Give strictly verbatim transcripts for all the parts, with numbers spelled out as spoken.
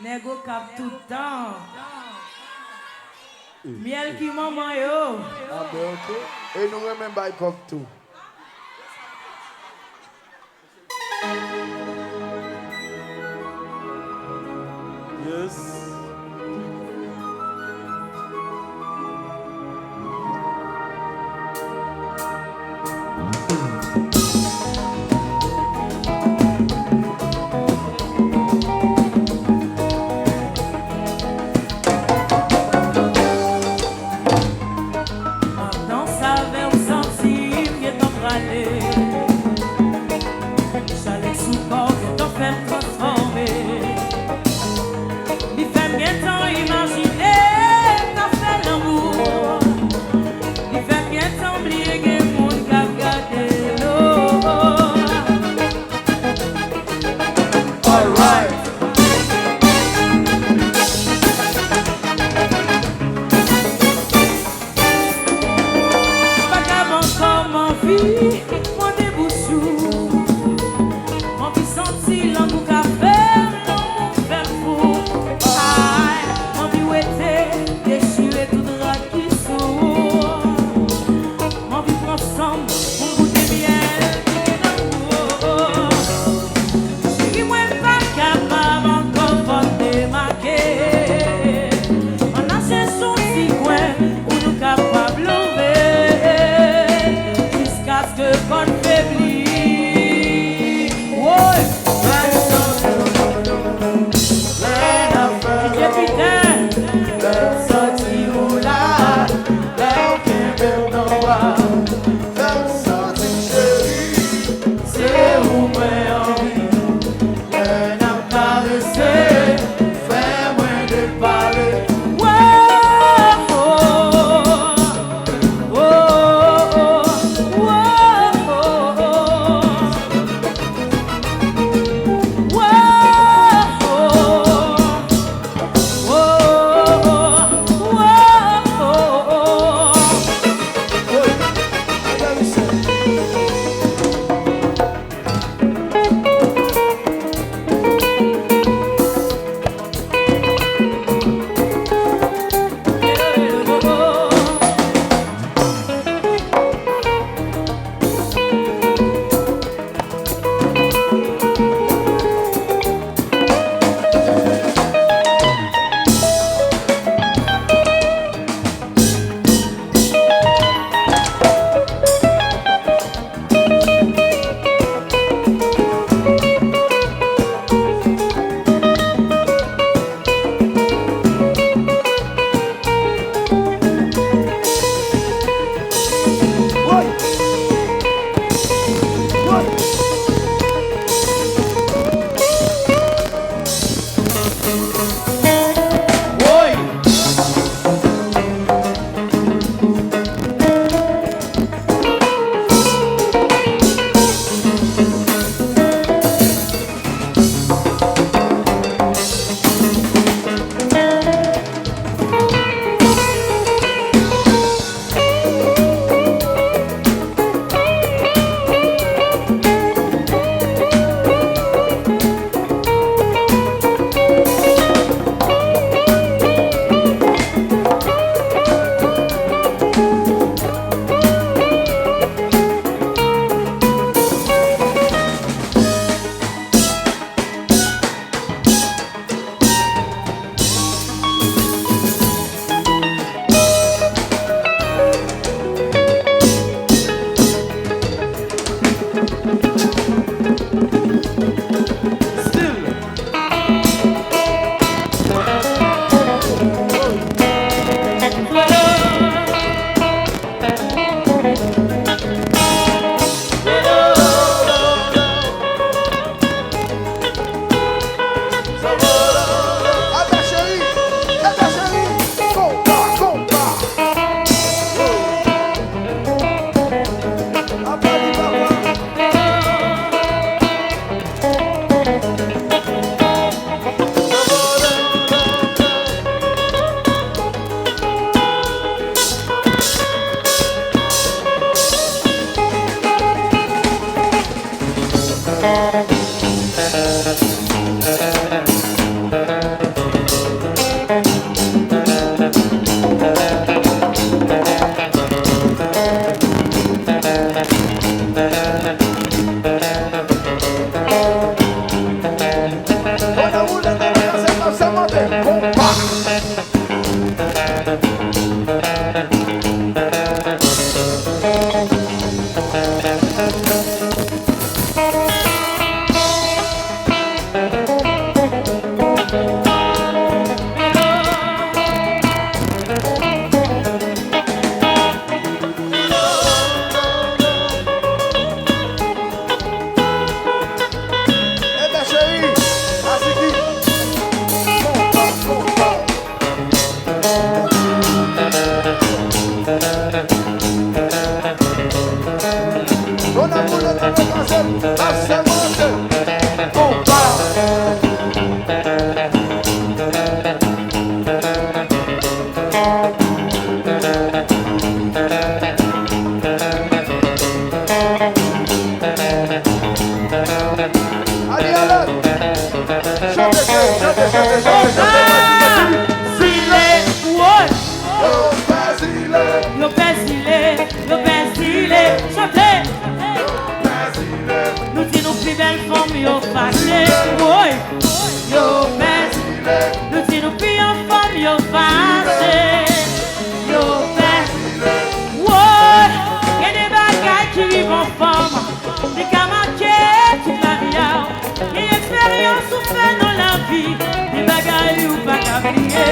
Nèg Okap tout tan. Myèl ki manman yo. Ah, ben, ok. E nou renmen bay kòb tou. Yes. M ap danse avè w, santi m gentan prale. Chalè sou kò w gentan fè m transfòme. Li fè Allez, allez. Chante, chante, chante, chante, chante, chante. Zile, woy. Yo pè zile. Yo pè zile, yo pè zile. Chante. Yo pè zile. Nou di nou pi bèl fanm yo fache, woy. Yo pè zile. Nou di nou pi anfòm yo fache. Yo pè zile. Woy. Gen de bagay ki rive yon fanm, li ka make tout lavi a w. Gen eksperyans ou fè nan lavi, gen bagay ou pa ka bliye.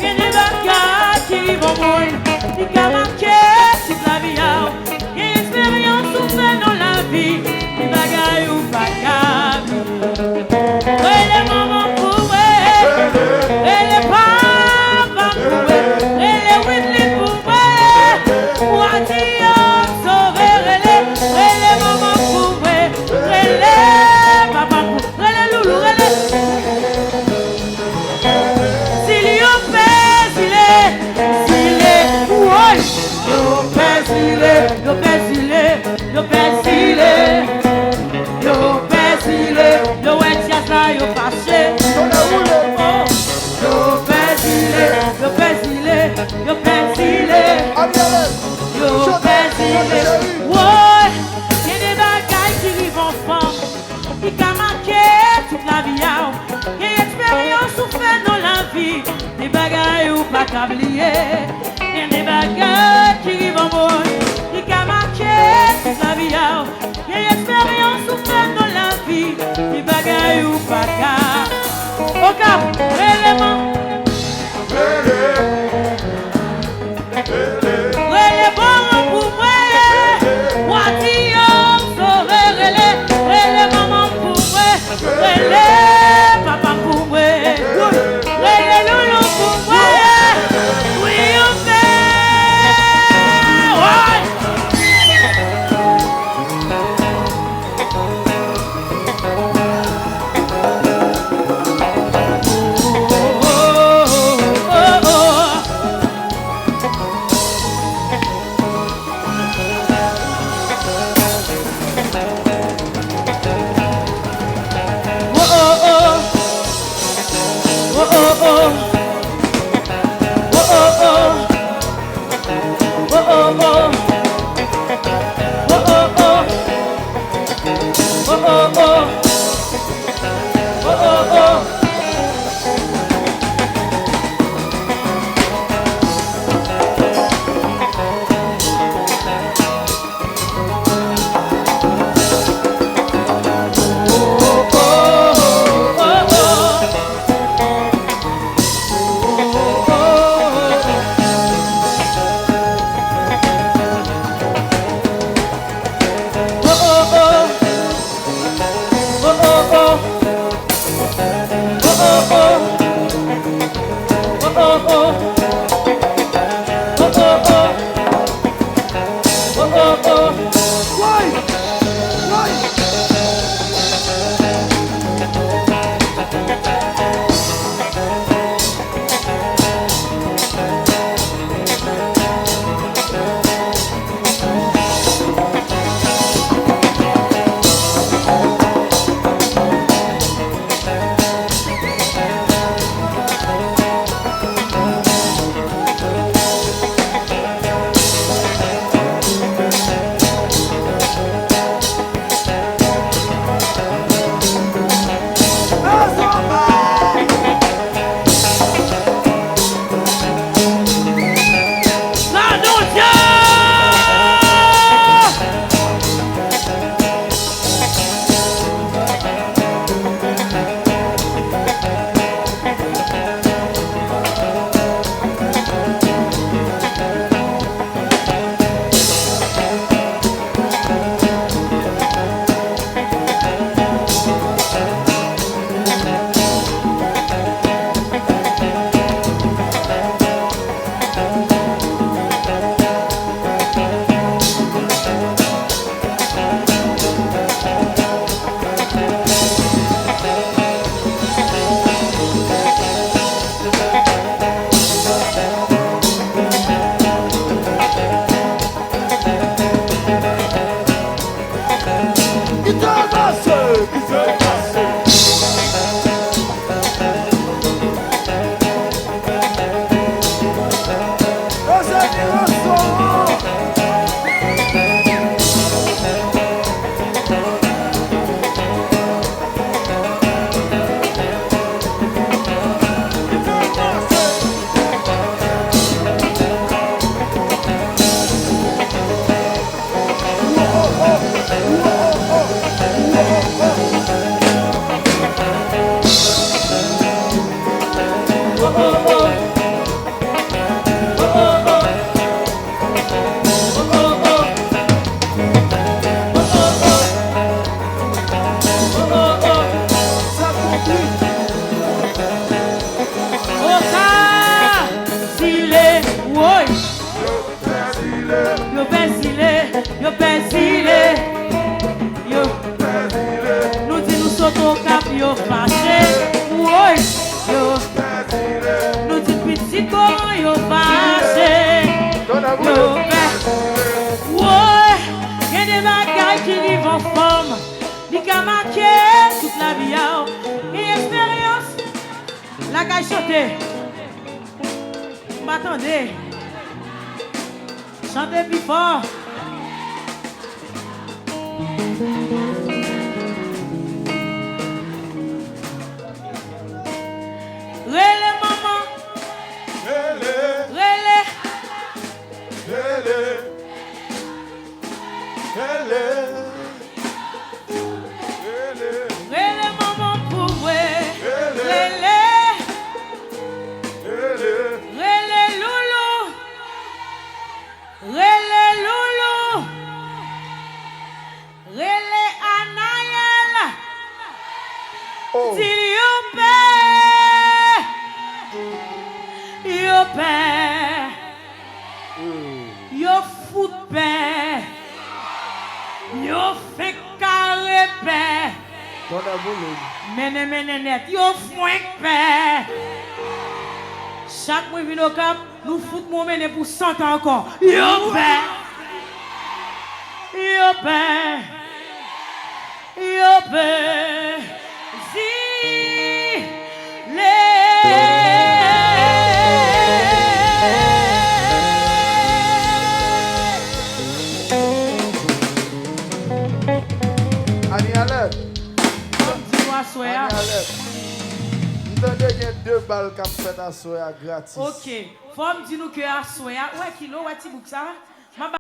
Gen de bagay ki rive yon moun, li ka make tout lavi a w. Gen eksperyans ou fè nan lavi, gen bagay ou pa ka bliye. Rele manman pou mwen, rele papa pou mwen, rele Whitney pou mwen. Wadi yo sove, rele, rele manman pou mwen, rele papa pou, rele loulou, rele. Zile, yo pè zile, zile, woy. Yo pè zile, yo pè zile, yo pè zile. Yo pè zile, yo wè djaz la, yo fache. Oh. Yo pè zile, yo pè zile, yo pè zile. Yo pè zile. Woy, gen de bagay ki rive yon fanm ki ka make tout lavi a w. Gen eksperyans ou fè nan lavi, gen bagay ou pa ka bliye. Gen de bagay ki rive yon moun, ki ka make tout lavi a w. Gen eksperyans ou fè nan lavi, gen bagay ou pa ka. Okap, rele man. Rele manman pou mwen. Wadi yo sove, rele, rele manman pou mwen. Rele papa pou mwen. Rele loulou pou mwen. Wi, yo fè. Woy. Kap yo fache, woy, yo. Nou di pitit Koran yo fache, yo pè. Woy, gen de bagay ki rive yon fanm, li ka make tout lavi a w. Gen esperyans lakay chante. M pa tande. Chante pi fò. Rele manman. Rele. Rele. Rele. Rele. Rele manman pou mwen. Rele. Rele. Rele loulou. Rele loulou. Rele Anayèl. Oh. Di l yo pè. Yo pè. Hmm. Yo fout pè. Yo fenk kare pè. Tonnè boule. Mennen, mennen nèt. Yo fwenk pè. Chak mwen vin Okap, nou fout mwen mennen pou san tan ankò. Yo pè. Yo pè. Yo pè. Zile. Ani Alèt. Fò m di nou aswè a. Ani Alèt. M tande gen de bal k ap fèt aswè a gratis. Ok. Fò m di nou ke aswè a, ou wè kilo, ou wè ti bouk sa?